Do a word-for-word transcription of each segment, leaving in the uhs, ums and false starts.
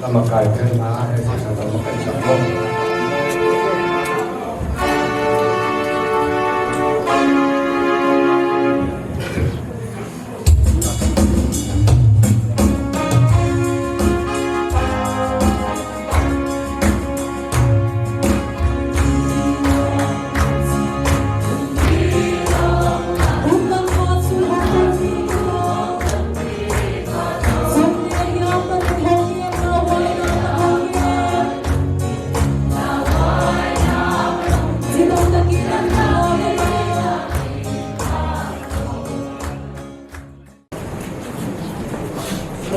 Lamakai pen na, eh, sa lamakai sa ko.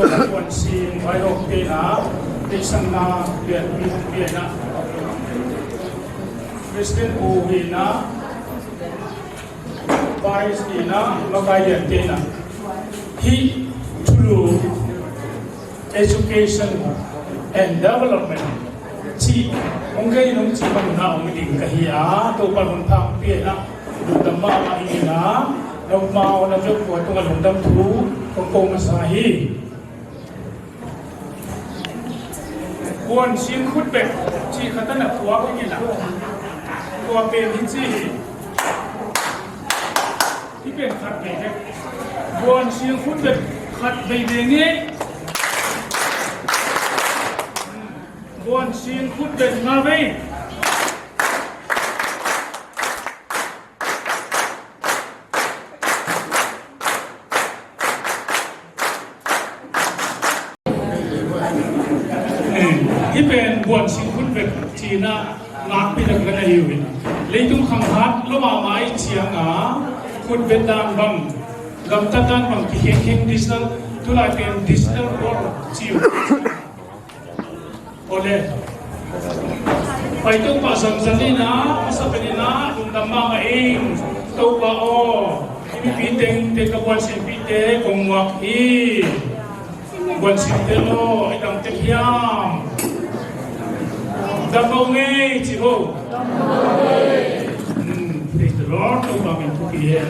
Kuan sin vai hok pena, teisang na pian, pian na. President pu hi na, Vice hi na, makai lian te na. Hih thulu education and development cih hong kei nong cih bang na hong ding ka hi a, Topa hong phang pia na. Lungdam mahmah ing a, nong mau na jok kua tunga lungdam thu kong ko masa hi. Buan sin khut bek cih khat a na puak ing a, tua pen hi ci hi. Hi pen khat vei bek. Buan sin khut bek khat vei vei ngei. Buan sin khut bek nga vei. Hih pen buan sin khut bek cihna ngakpi tak kan ahi uh hi. Leitung khanghat lua mahmah ahih ciangin khut bek dan bang, gamtat dan bang kikhenkheng digital, tulai pen digital world ci uh. Ole. Pai Topa zangzang ina, masa pen ina, lungdam mahmah ing. Topa aw, i mipi tengteng ka buansinpihte kong muak hi. Buansinte aw, i dang tek hiam? Dam aw ngei ci ho. Hmm, praise the Lord, Topa min thupi hen.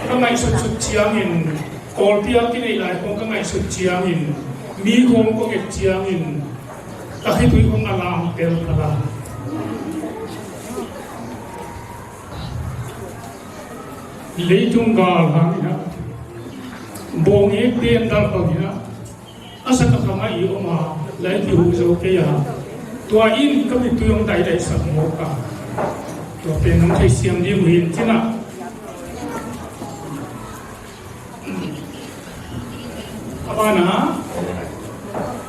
Ka ngaihsutsut ciangin, Kawlpi a kineih lai khawng ka ngaihsut ciangin, mi khawng ka nget ciangin, ka khitui khawng a lam pel ka la. Leitung gal hang ina, bawng ek den dal bang ina, a sak a khang a i om a, lai kihuh zo kei a, tua in ka mittui hong daidai sak mawk a, tua pen hong theisiam ding uh hi in cin a. A bana,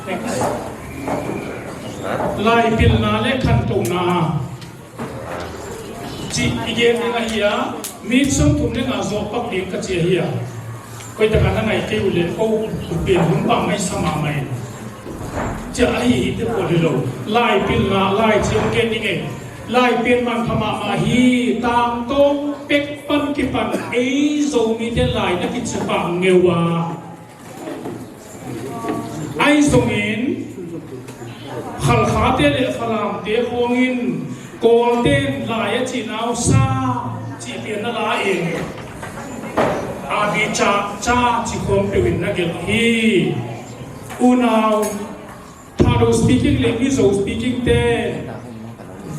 next. Laipilna le khantohna cih i gen ding ahi a, minute sawmthum le nga zawh pak ding ka ci ahi a. Koi takah na ngaih kei uh leh ko uh pen hun pah ngaihsa mahmah in. Ciah ahi hi te pawl hi lo. Laipilna, lai ci hong gen ding e. Lai pen manpha mahmah hi. Tangtawng pek pan kipan ei Zomite lai na kici pah ngeu a. Ahi zongin Khalkhate le Falamte khawngin Kawlten lai a cihna uh sa cih pian na la in a bi ca ca ci khawng peuh in na gelh hi. Unau Thado speaking le Mizo speaking te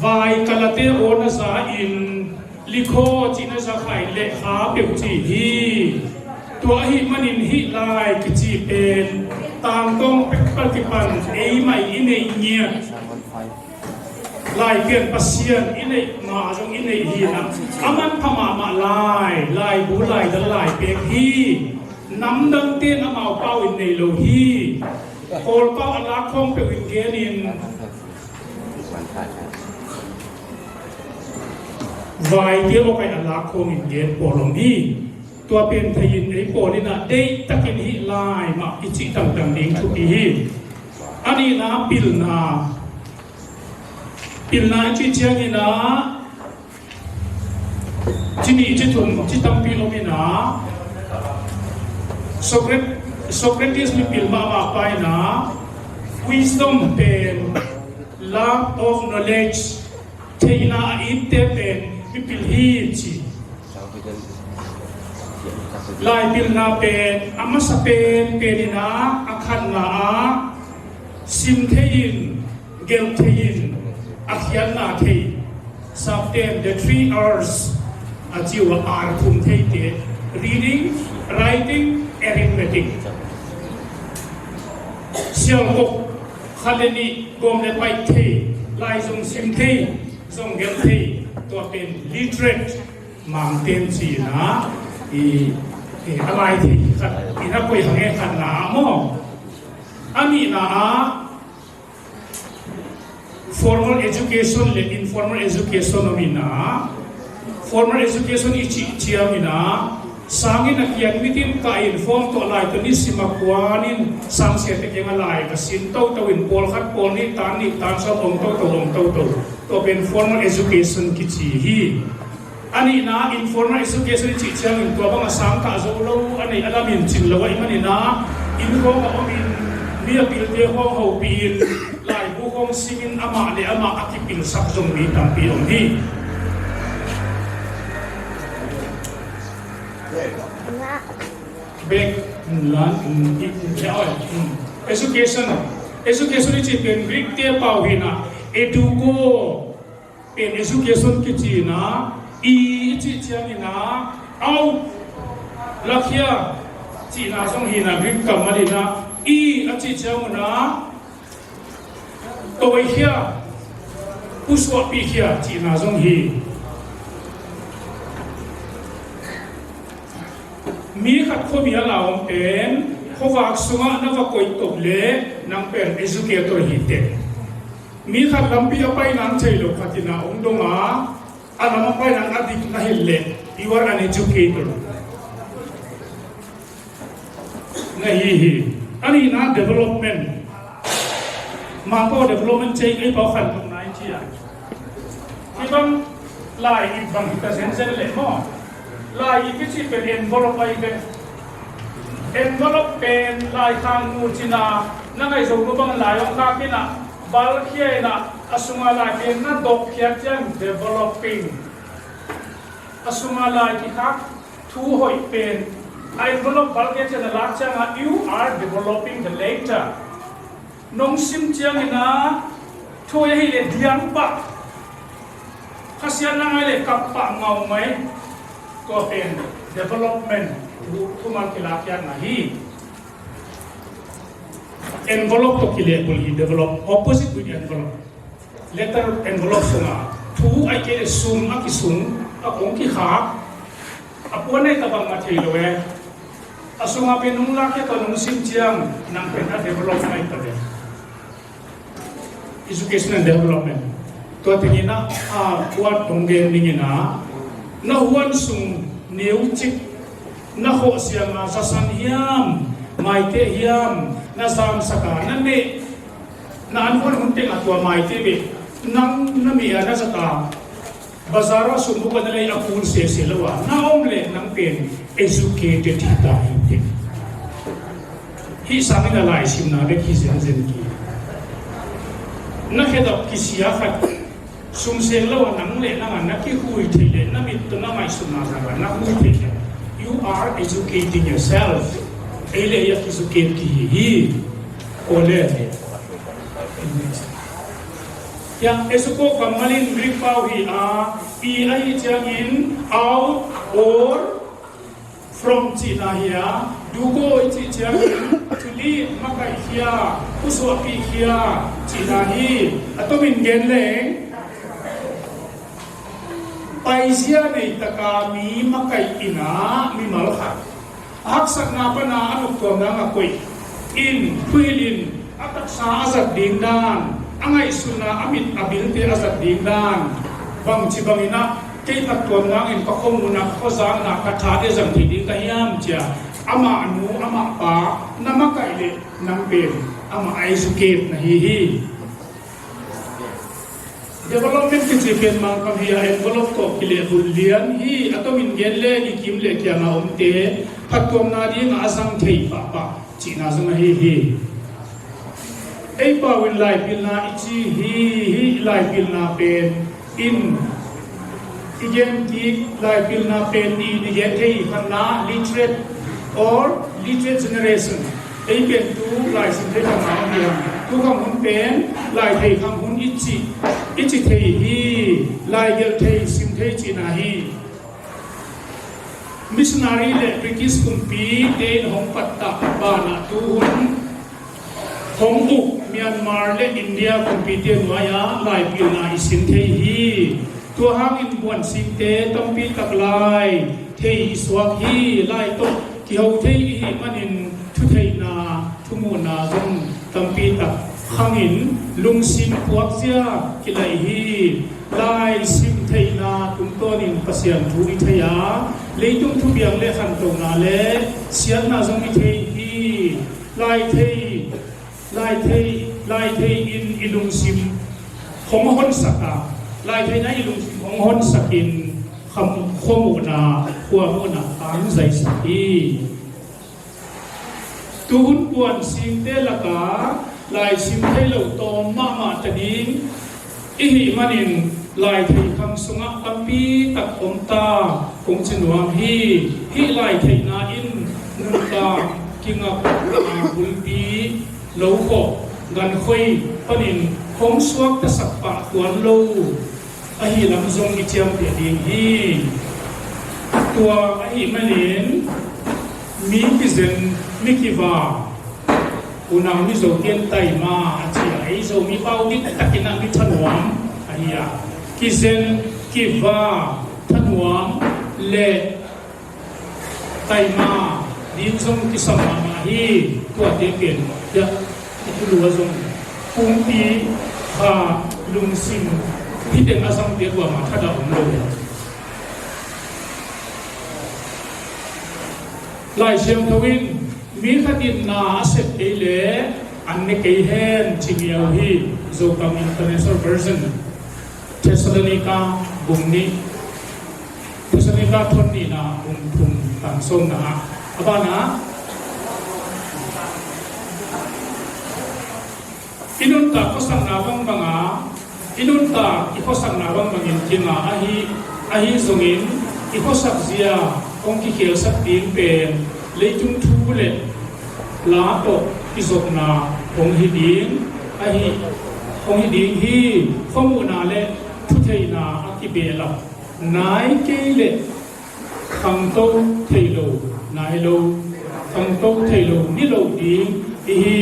vai kalate aw na za in likhaw cih na za khai le kha peuh ci hi. Tua ahih manin hih lai kici pen tangtawng pek pal kipan ei mai i neih ngiat. Lai pian Pasian i neih mah zong i neih hi na. A manpha mahmah lai, laibu laidal lai pek hi. Namdangte in amau pau in nei lo hi. Kawlpau a lak khawng peuh in gen in vaite aw kai a lak khawng in gen pawl om hi. Tua pen thei in ei pawl in a deih takin hih lai mah i cih tangtang ding thupi hi. A nihna pilna. Pilna i cih ciangin a Ci nih ci thum ci tampi om ina. Socrat-, Socrates mipil mahmah pa ina wisdom pen love of knowledge, theihna a itte pen mipil hi ci. Laipilna pen a masa pen pen ina a khatna ah Sim thei in, gelh thei in, a khiatna thei. Sapten the three R's a ci uh a, R thum theite, reading, writing, arithmetic. Sialkok khat le nih gawm le paih thei, lai zong sim thei, zong gelh thei, tua pen literate, Mangten ci-in a, i, i, a lai thei khat in a koih hang e, khatna ah maw. A nihna ah formal education le informal education om in a, formal education i cih ciangin a, sangin a kian mitin kah in form tawh lai tawh nisim a kuanin sangsiate kiangah lai ka sin toto in, pawlkhat pawlnih tan nih tan sawm om toto om toto, tua pen formal education kici hi. A nihna, informal education i cih ciangin tua bang a sang kah zo lo, a neih a lam in cing lo ahih manin a, inn khawng a om in, mi a pilte khawng hopih in, laibu khawng sim in, amah le amah a kipilsak zong mi tampi om hi. Bek, lan, i, i, i, education. Education i cih pen Greek te pau hi in a, eduko pen education kici in a, i, i cih ciangin a, au, lakhia cihna zong hi in a, Greek kammal in a, i a cih ciangun a, toikhia, pusuahpihkhia cihna zong hi. Mi khat khuami a la om pen khuavak sungah na va koih top le nang pen educator hi teh. Mi khat lampi a pai nang thei lo khat in a hong dong a, a lam a pai nang a dik na hilh leh, you are an educator. Na hi hi. A nihna development. Mangpau development cei ei pau khan tuk nai ci a. Hi bang lai i bang hi ta zenzen leh maw. Lai i kici pen envelope ai ve. Envelope pen lai khang nu cina na ngai zo nu bang lai ong khak in a, bal khia in a, a sunga lai pen na dok khia ciang developing. A sunga lai kikhak thu hoih pen a envelope bal khia ciang a lak ciang a, you are developing the letter. Nong sim ciangin a thu hoih ahih leh diang pah, khasiatna ngai leh kap pah ngau mai. Tua pen development thu, thumal kilak khiatna hi. Envelope tawh kilehbulh hi, develop, opposite with envelope. Letter envelope sungah thu ahih kei leh sum a kisung, a kong kikhak, a puan ahi ta bangmah thei lo e. A sungah pen nong lak khia tawh nong sim ciang nang pen a develop ahi ta ve. Education and development. Tua tengin a, a, kuat hong gen dingin a, na huan sung neucik, na khawh siang a zasan hiam, maite hiam, na zamsak a, na meh, na an huan hun teng a tua maite beh, nang na meh a na zat a, bazar ah sum buk a na lei a kul sese lo a na om leh nang pen educated hi ta hi teh. Hih sangin a laisimna bek hi zenzen ki. Na khedap kisia khat sum seng lo a nang leh nang a na kihui thei leh na mit tawh na ngaihsutna zang a na hui thei leh, you are educating yourself. Ei leh ei a ki-educate ki hi hi. Aw le. Hiah eduko kammal in Greek pau hi a, i ahi ciangin out, or from cihna hi a, duko i cih ciangin to lead, makaihkhia, pusuahpihkhia cihna hi. A tomin gen leng, paizia neitaka mi makaih in a, mimal khat a haksatna pana a noptuam dang a koih in, thuhilh in, a taksa a zat ding dan, a ngaihsutna a mit a bilte a zat ding dan, bangci bangin ah kei phattuam dangin ka khuamun ah, ka khuazakna, ka thate zang thei ding ka hiam ci a amah nu amah pa na makaih leh nang pen amah a educate na hi hi. Development kici pen Mangkam hi a, envelope tawh kilehbulh lian hi. A tomin gen leng i kim le kianga omte phattuamna dingah a zang thei pahpah cihna zong ahi hi. Ei pau in laipilna i ci hi, hih laipilna pen in i gen kik, laipilna pen nih in i gen thei hi. Khatna, literate or literate generation. Ei pen tu laisim thei khatna om hiam? Tu khang hun pen lai thei khang hun i ci, i ci thei hi. Lai gelh thei, sim thei cihna hi. Missionary le British kumpite in hong pattah banah tu hun hong uk Myanmar le India kumpite nuai-ah lai pilna i sim thei hi. Tua hangin buansingte tampi tak lai thei i suak hi. Lai tawh kiho thei i hih manin thutheihna, thumuhna zong tampi tak khangin lungsim puakzia kilaih hi. Lai sim theihna tungtawnin Pasian thu i thei a, leitung thupiang le khantohna le siatna zong i thei hi. Lai thei, lai thei, lai thei in i lungsim hong honsak a, lai theihna i lungsim hong honsakin kham-, khuamuhna, khuamuhna tangzaisak hi. Tuhun buansingte lakah lai sim thei lo tawm mahmah ta ding i hih manin lai thei khang sungah tampi tak om ta kong ci nuam hi. Hih lai theihna in nuntak kingakna bulpi, lokhawh, gankhoi panin hong suaktasak pah tuan lo ahih lam zong i ciamteh ding hi. Tua ahih manin mi kizen, mi kiva, unau Mizo ten taima a ci a, ei Zomi pau diktakin ah mi thanuam ahi a, kizen, kiva, thanuam le taima ding zong kisam mahmah hi. Tuate pen hiah i thulu ah zong pumpi, kha, lungsim, hih teng a zangte kuamah thadah om lo hi. Lai Siangtho in mi khat in na a sep kei leh an ne kei hen ci ngiau hi. Zokam International Version, Thessalonica bung nih, Thessalonica thon nihna bung thum tang sawmna ah, a banah i nuntak khuasakna bangbang a, i nuntak i khuasakna bangbangin kinga ahi, ahi zongin i khuasak zia hong kikhelsak ding pen leitung thu le la tawh kizopna hong hi ding ahi, hong hi ding hi. Khuamuhna le thutheihna a kibelap nai kei leh khangto thei lo, nai lo, khangto thei lo ni lo ding i hi.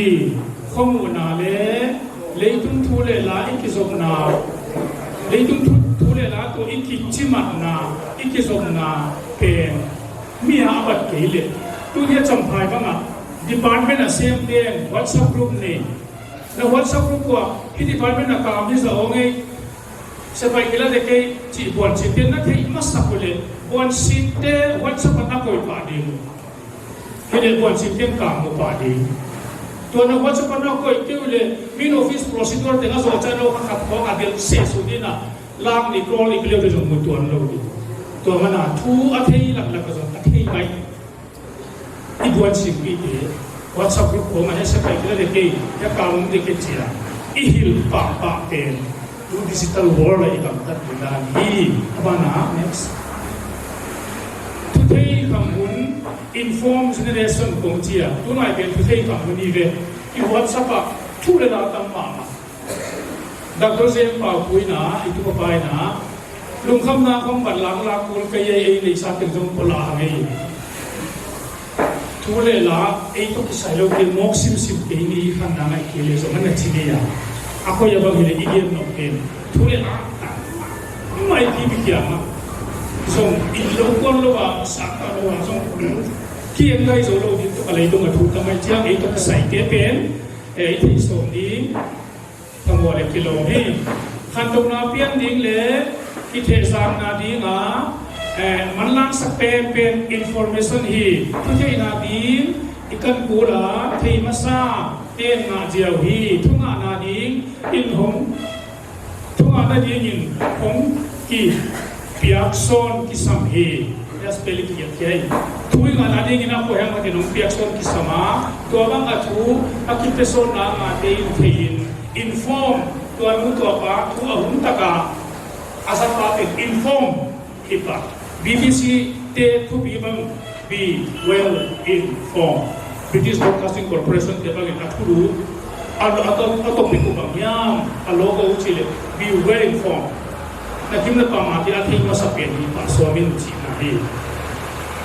Khuamuhna le leitung thu le la i kizopna, leitung thu, thu le la tawh i kicimatna, i kizopna pen mi a a bat kei leh, tuni a Champhai bangah department a semte in WhatsApp group nei. Na WhatsApp group uah hih department a kam hi za aw ngei, sepaih kila de kei cih buansingte na theih masak uh leh buansingte WhatsApp ah na koih pah ding uh. Hi leh buansingte in kam uh pah ding. Tua na WhatsApp ah na koih kei uh leh min office procedure teng a zawh ciang lo kha khat khawng a delh seh suk ding a, lak nih crawl nih kiliau te zong mu tuan lo ding. Tua mana thu a thei laklak a zong a thei mai. I buansingpihte WhatsApp group khawng ah hia sepaih kila de kei, hia kam de kei cia i hilh pahpah pen tu digital world ah i gamtat ding dan hi. A banah next. Thuthei khang hun, informed generation kong cia, tunai pen thuthei khang hun hi ve. I WhatsApp ah thu le la tam mahmah. Doctor Jem Pau Pu in ah, i tupa pa in ah, lungkhamna khong bat lang lak kul kei ei, ei neihsa teng zong pua lah hang ei. Thu le la ei tawh kisai lo kei, mawk simsim kei ni, khanna ngaih kei le zong a na ci ngei a. A khoi a bang hi le i gen nop pen thu le la maipi pi kiang ah zong in lo kuan lo a, sak ta lo a zong kiang kai zo lo ding tawh a, leitungah thu tam ai ciang ei tawh kisai kei pen ei theih sawm ding. Thamuah le kilawm hi. Khantohna piang ding le kithehzakna ding a, eh, manlangsak penpen information hi. Thutheihna ding i kan kul a thei masa pen ngah ziau hi. Thungahna ding in hong, thungahna dingin hong ki piaksawn kisam hi. Yes, peli kigiat kei. Thu i ngahna dingin a khuahiam khatin hong piaksawn kisam a, tua bang a thu a kipiasawnna ngahte in thei in, inform, tua nu tua pa thu a hun taka a zapa pen inform hi pah. B B C te thupi bang, be well informed. British Broadcasting Corporation te bangin a thulu A, a, a, a topic uh bang hiam, a logo uh cih leh, be well informed. Na kim na pam a thei a thei masa pen hi pah sawm in cihna hi.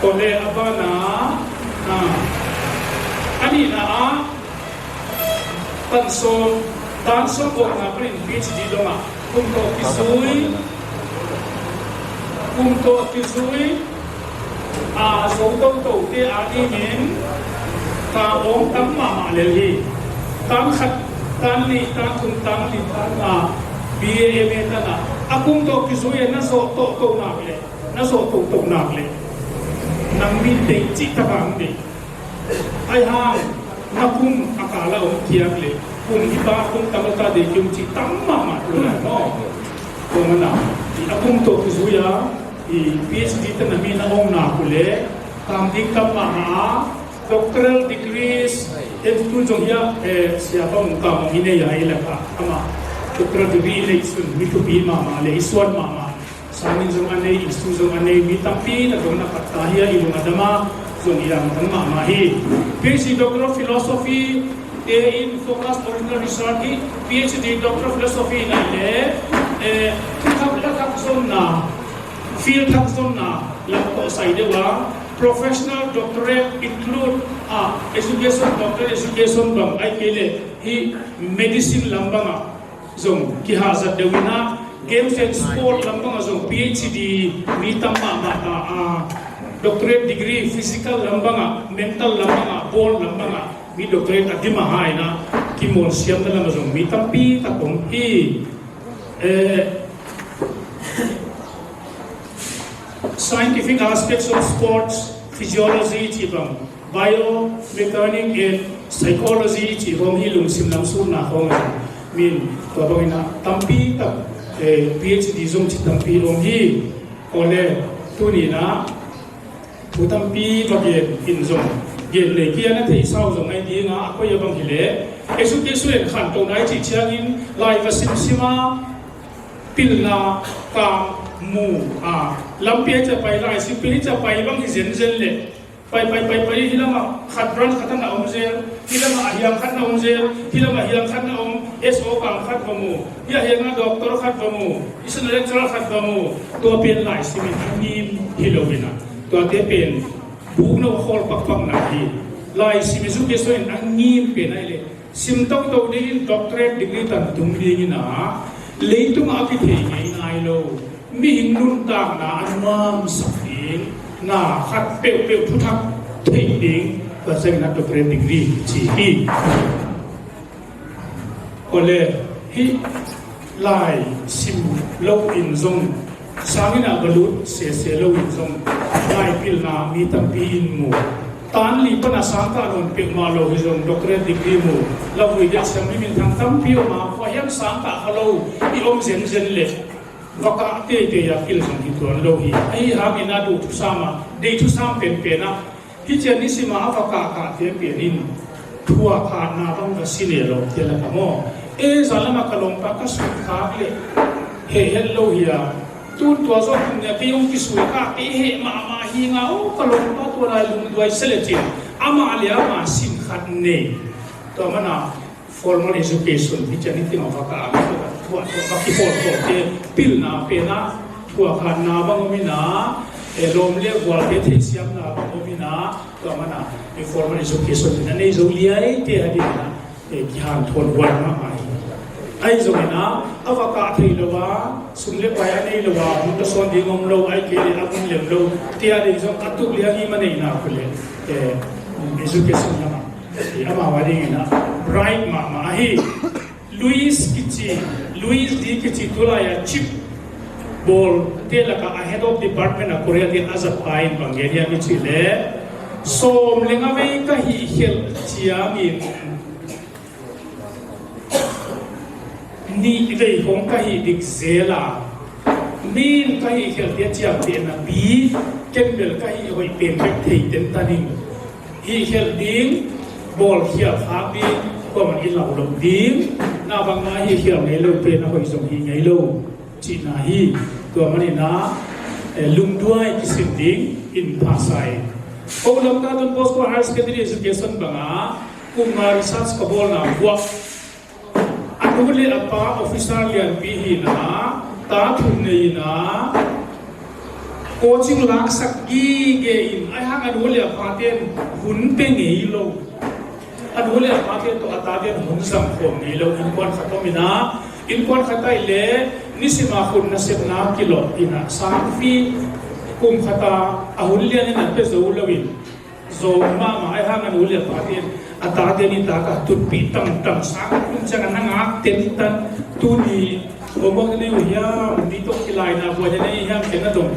Tua leh a banah, a, a nihna ah, tan sawm, tan sawm bawlna panin PhD dong ah, kum tawh kizui, kum tawh kizui, a, zo totote a dingin, ka awng tam mahmah lel hi. Tan khat, tan nih, tan thum, tan li, tan nga, BA, MA tan a, a kum tawh kizui a na zawh toto nak leh, na zawh toto nak leh, nang min deih cih tak a hong deih. Ahi hang, na kum a kal a om kiak leh, kum hi pa, kum tam a ta deih kium cih tam mahmah tu lai maw. Tua mana, i a kum tawh kizui a, i PhD tan a mi na om nak uh leh, tam ding tam mahmah a, doctoral degrees, en tu zong hi a, eh, sia pa mung ka mung i nei a i lak ah, ama, doctoral degree i neih sun, mi thupi mahmah leh, i suan mahmah. Sangin zong a nei, institute zong a nei, mi tampi tak zong na khat ta hi a, i lung a dam a, zong i ang tam mahmah hi. PhD Doctor of Philosophy te in focus original research hi, PhD Doctor of Philosophy in a le, eh, thuthak la thak zonna, field thak zonna, lam tawh sai deuh a, professional doctorate include, ah, education, doctor education bang, ahih kei leh hih medicine lam bang ah, zong kihahzat deuh in a, games and sport lam bang ah zong PhD mi tam mahmah ta a, doctorate degree physical lam bang ah, mental lam bang ah, ball lam bang ah, mi doctorate a dim a hai in a, kimawl siamna lam ah zong mi tampi tak om hi. Eh, scientific aspects of sports physiology cih bang, biomechanic and psychology cih hong hi lungsim lam sutna hong a min tua bangin a tampi tak, eh, PhD zong cih tampi hong hi. Awle, tuni in a thu tampi va gen in zong gen lei kia na theihsa uh zong ngai ding a, a koi a bang hi leh, Jesu Khrist in khantohna i cih ciangin lai va simsim a, pilna kam mu a, lampi a cia pai lai, sipil i cia pai bang hi zenzen leh, pai, pai, pai, pai, hi lamah khat branch khat na om zel, hi lamah a hiang khat na om zel, hi lamah hiang khat na om, SO kam khat va mu, hi a hiang a doctor khat va mu, hi sun lecturer khat va mu, tua pen lai simin a ngim hi lo in a. Tuate pen buk no khawl pakpakna hi. Lai sim i zuk i so in a ngim pen a hi leh, sim toto dingin doctorate degree tan tung dingin a, leitungah a kithei ngei nai lo, mihing nuntakna a nuamsak ding na khat peuhpeuh thuthak theih ding, tua ciangin a doctorate degree ci hi. Awle, hih lai sim lo in zong, sangin a va lut sese lo in zong, lai pilna mi tampi in mu. Tan li pan a sangkah nawn peuhmah lo hi zong doctorate degree mu. Lavui dia siam mi minthang tampi om a, kua hiam sangkah kha lo i om zenzen leh, va kah teitei a pil zong hi tuan lo hi. Ahi hangin a duh thusam a, deih thusam penpen a, hih ciang nisim a a va kahkahte pen in thuak hatna bang va si ne lo te lak a maw. E, zan lam a ka lawmpa ka sut khak leh heh het lo hi a, tun tua zawh kum nia kei hong kisui khak kei heh mahmah hi nga, aw ka lawmpa tua lai lungduai se lecin amah le amah sin khat nei. Tua mana formal education hi ciang i ting a va kah a, tua, tua, va kikholkholte pilna pen a, thuak hatna bang om in a, eh, lawm le gualte theihsiamna bang om in a, tua mana, eh, formal education in a nei zo liaite a ding in a, eh, kihanthawn huai mahmah hi. Ahi zongin a, a va kah thei lo a, sum le pai a nei lo a, hun tawsawn ding om lo, ahih kei leh a mun lem lo, te a ding zong a tuk liang i ma neihna khut leh, eh, education lamah. Amau a dingin a bright mahmah ahi. Louis kici, Louis D kici tulai a chip bawl te lakah a head of department a Korea te a zat pa in bang gen hiam i cih leh, sawm le nga vei ka hih khelh ciangin nih vei hong ka hih dik zel a, min ka hih khelhte ciamtehna pi, ken bel ka hih hoih pen bek thei tentan in, hih khelh ding, bawl khial khak ding, kuaman i lau loh ding, na bangmah hih khial ngei lo pen a hoih zong hih ngei lo cihna hi. Tua manin a, eh, lungduai kisin ding in phasa in. Ko lam ka Don Bosco Higher Secondary Education bangah kum nga research ka bawlna buak Nu le a pa officer lianpi hi-in ah, ta thum nei-in ah, coaching laksak gige in, ahi hang a nu le a pate in hun pia ngei lo. A nu le a pate tawh a tate in hun zang khawm ngei lo. Innkuan khat om in ah, innkuan khat ahih leh nisim a khut nasepna kilawh in ah, sang fee kum khat a, a hun lian in ah pia zo lo in, zawng mahmah, ahi hang a nu le a pate in a tate nitak a tutpih tangtang, sang kum ciang a na ngak tentan, tuni homework na nei uh hiam, ni tawh kilaina buai na nei hiam, ci-in na dong.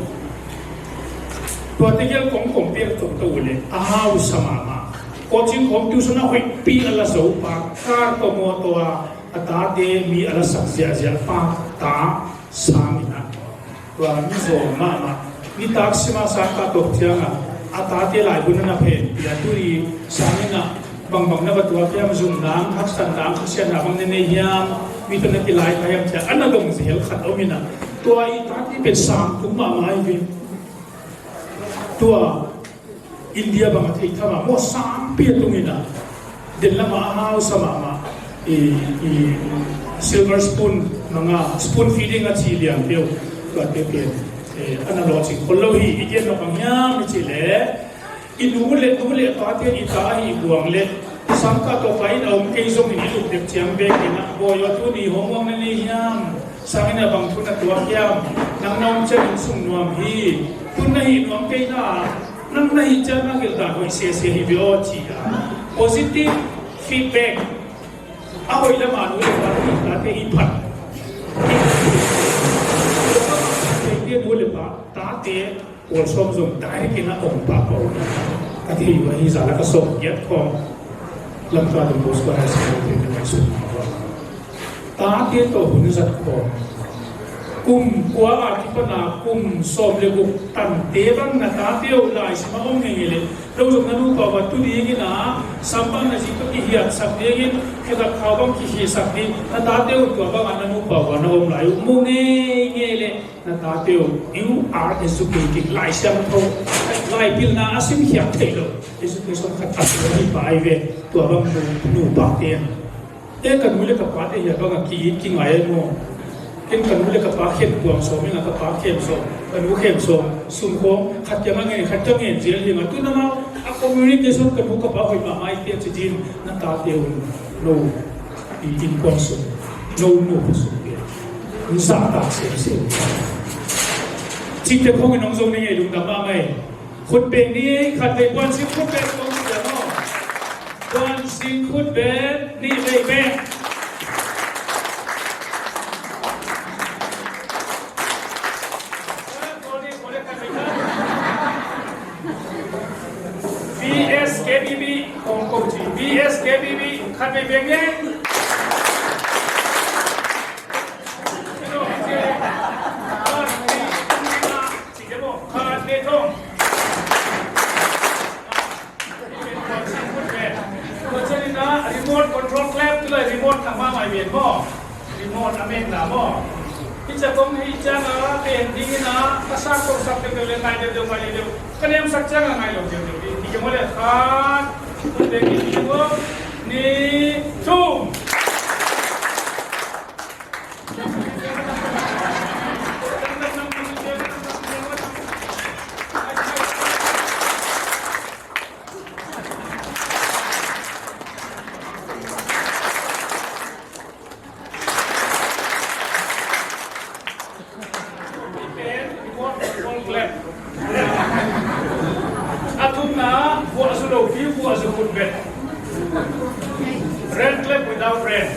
Tuate gel kong compare toto uh leh a hausa mahmah. Coaching khawm tuition a hoihpi a la zo pa, car tawh mawtaw a a tate mi a la sak ziahziah pa, ta sang in ah. Tua mi zawng mahmah. Nitak sim a sang ka tawh ciang a, a tate lai hun a na phenpih a, tuni sang in ah bangbang na va tuak hiam, zumna, haksatna, khasiatna bang na nei hiam, mi tawh na kilai kha hiam, ci-a a na dong zel khat om in ah. Tua i tate pen sang tung mahmah hi ve. Tua India bang a theih tham a, maw, sangpi a tung in ah, den lam a hausa mahmah, i, i, silver spoon, manga spoon feeding a ci liang peuh, tuate pen, eh, a na lawhcing khol lo hi. I gen na bang hiam i cih leh, i nu le, nu le pate in i ta ahih buang leh, sangkah tawh pai in a om kei zongin i lup dek ciang beek in ah, bawi aw, tuni homework na nei hiam? Sang in ah bang thu na tuak hiam? Nang na om ciang inn sung nuam hi. Tun na hih nuam kei na, nang na hih ciang na gelh dan hoih sese hi ve aw, ci a. Positive feedback. A hoih lam a nu le pa, nu le pa te i phat. Nu le pa, tate, pawl sawm zong direct in a om pahpah uh hi. Ka thei uh ahi zan a ka sawm giat khawng Lamka Don Bosco High School te na ngaihsun uh a, tate tawh hun zat khawng. Kum kua a kipan a kum sawm le guk tante bang na tate uh lai sim a om ngeingei leh, lo zong na nupa uh a tu dingin a, sam bang na zi tawh kihiatsak dingin, khetak khau bang kihiatsak ding, na tate uh tua bang a na nupa uh a na om lai uh mu ngeingei leh, na tate uh, you are educating. Lai Siangtho, lai pilna a simkhiat theih loh education khat a tua hi pah ahi ve. Tua bang nu, nupa te. E, ka nu le ka pate hi a bang a ki-it kingai ahi maw? Ken ka nu le ka pa khen tuam sawm ing a, ka pa khem sawm, ka nu khem sawm, sum khawng khat kiang a ngen, khat kiang ngen zel hi ing a. Tu na mau a communication ka nu ka pa hoih mahmah hi pia ci din, na tate un no i innkuan sung, no nupa sung pia. N zahtak semsem. Cihte khawng in hong zo ni ngei, lungdam mahmah ei. Khut beng ni, khat vei puan sing khut beng kong sia maw? Puan sing khut beng, nih vei beng. BSKBB, kong kong ci, BSKBB, khat vei beng ni. Remote control clap tu lai, remote thang mahmah ven maw? Remote a mekna maw? Hi ciang kong hi ciang a, pen ding in a, ka sak kong sak deuhdeuh le ngai deuhdeuh, ngai deuhdeuh. Ka nemsak ciang a ngai lo deuhdeuh ding. Hi ciang maw le khat, tu le ni, hi ciang maw, ni, thum. A thumna, vuah zu lopi, vuah zu khut beng. Red clap without red.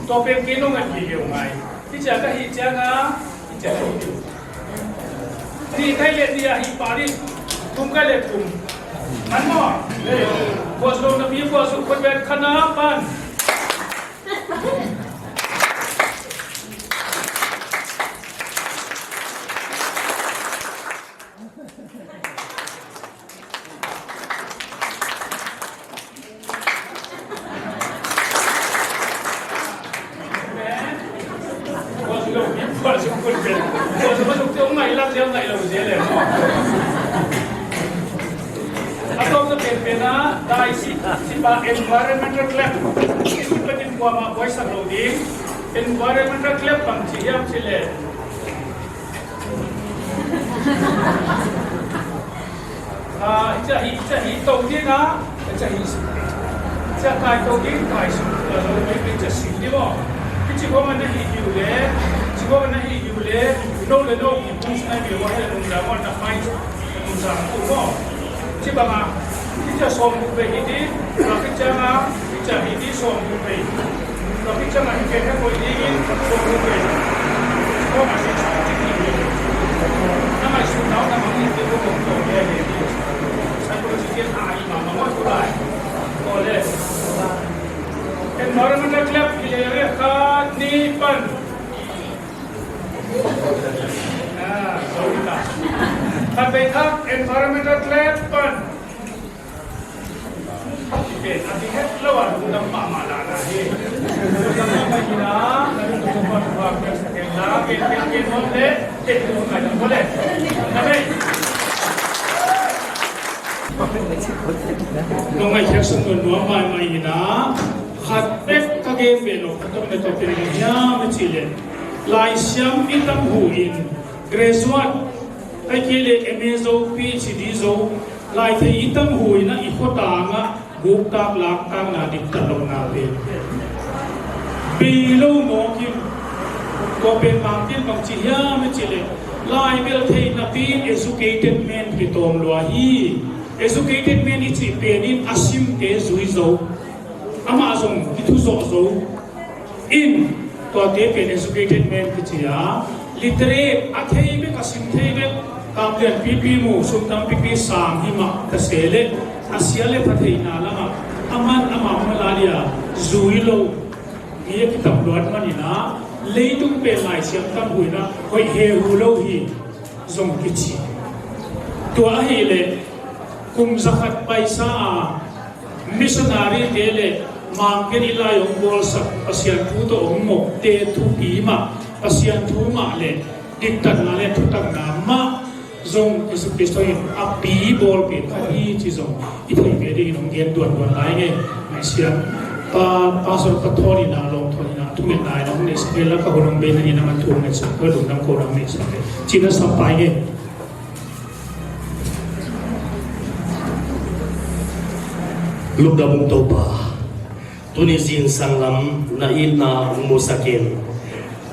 Tua pen kei nong ngat gige uh ngai. Hi ciang ka hih ciang a, hi ciang ka hih. Nih kai le nih a hih pah ding. Thum kai le thum. Man maw? Vuah zu lo napi, vuah zu khut beng, khatna pan. A tawpna penpen ah, dai si, si pa environmental clap. Kuamah buaisak lo ding. Environmental clap bang ci hiam cih leh, ah, i ciah hi, i ciah hi to ding a, i ciah hi, i ciah kai to ding, kai suk lo ding, i ciah sing ding maw. Hi ci khawng a na hih uh leh, ci khawng a na hih uh leh, no le no i boost na hi uh leh, nungzang maw, na mai nungzang uh maw. Ci bang a, i ciah sawm guk vei hi ding, a, i ciah nga, i ciah hi ding sawm guk vei. Tua khit ciangin hih pen heh koih dingin sawm guk vei. Tua mah hi, na ngaihsut nau na mangngilh ding uh kong tawh leh hi ding. Psychological a i mah mah maw tu lai. Tua leh environmental clap hi leh leh khat nih pan. Ah, sorry ta. Khat vei thak environmental clap pan. Nong ngaihkhiat sung nuam maimai in a, khat bek ka gen ve lo, ka tawh le tawh pen hiam a cih leh, laisiam i tam hu in, graduate, ahih kei leh M A zo, P H D zo, lai thei i tam hu in a, i khuatang ah guktak laktakna diktat lohna pen bei lo mawk in. Tua pen mangkil bang ci hiam a cih leh, lai bel thei napi in educated man kitawm lua hi. Educated man i cih pen in a simte zui zo, amah zong i thu zawh zo. In, tuate pen educated man kici a, literate, a thei bek, a sim thei bek, kap lian pipi mu, sum tam pipi sang hi mah ta se leh, a sia le pha theihna lamah a man amah mah lai a zui lo mi a kitam luat man in a, leitung pen laisiam tam hu in a, hoih hehu lo hi zong kici. Tua ahih leh kum zakhat paisa a missionary te le mangkil i lai hong bawlsak, Pasian thu tawh hong mawkte thupi mah, Pasian thu mah le diktatna le thutakna mah zong Jesu Khrist in a pi bawlpih kha hi ci zong i theih ve dingin hong gen duanduan lai ing e. Ngaihsiam pa, Pastor Pa Thawn in a, Lawm Thawn in a, thugen lai na hong neihsak e, la ka hun hong bei na ni na man thu hong neihsak, ka lungdam ko na hong neihsak e. Cina sampai ing e. Lungdam ung Topa. Tuni zingsang lam na itna hong musak in,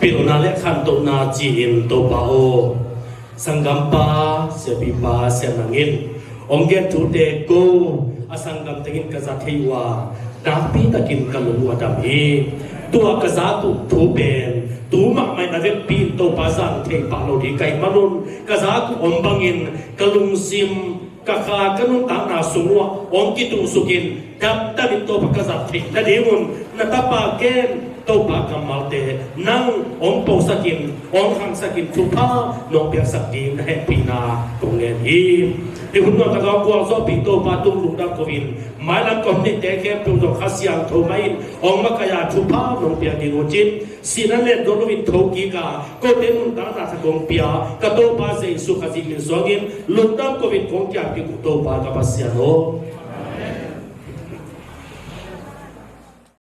pilna le khantohna ci-in Topa aw, sanggampa, siapipa, sianang in hong gen thute ko a sanggam tengin ka za thei uh a, nakpi takin ka lung uh a dam hi. Tua ka zak uh thu pen tu mahmah in a vekpi in Topa zang thei pah lo ding ka hih manun, ka zak uh om bangin ka lungsim, ka kha, ka nuntakna sung uh ah hong kituhsuk in, damdamin Topa ka zat theih nadingun na tapa ken Topa kammalte nang hong posak in, hong khangsak in, thupha nong piaksak ding na hehpihna kong ngen hi. Hih hun nuamtak a hong gualzawhpih Topa tung lungdam ko in, mailam ka hong neihte khempeuh zong Kha Siangtho mah in hong makaih a, thupha nong piak ding uh cin, sihna let dong loin thokik a, kote nuntakna tha kong pia ka Topa Jesu Khazih min suangin lungdam ko in kong kiangkik uh Topa ka Pasian aw.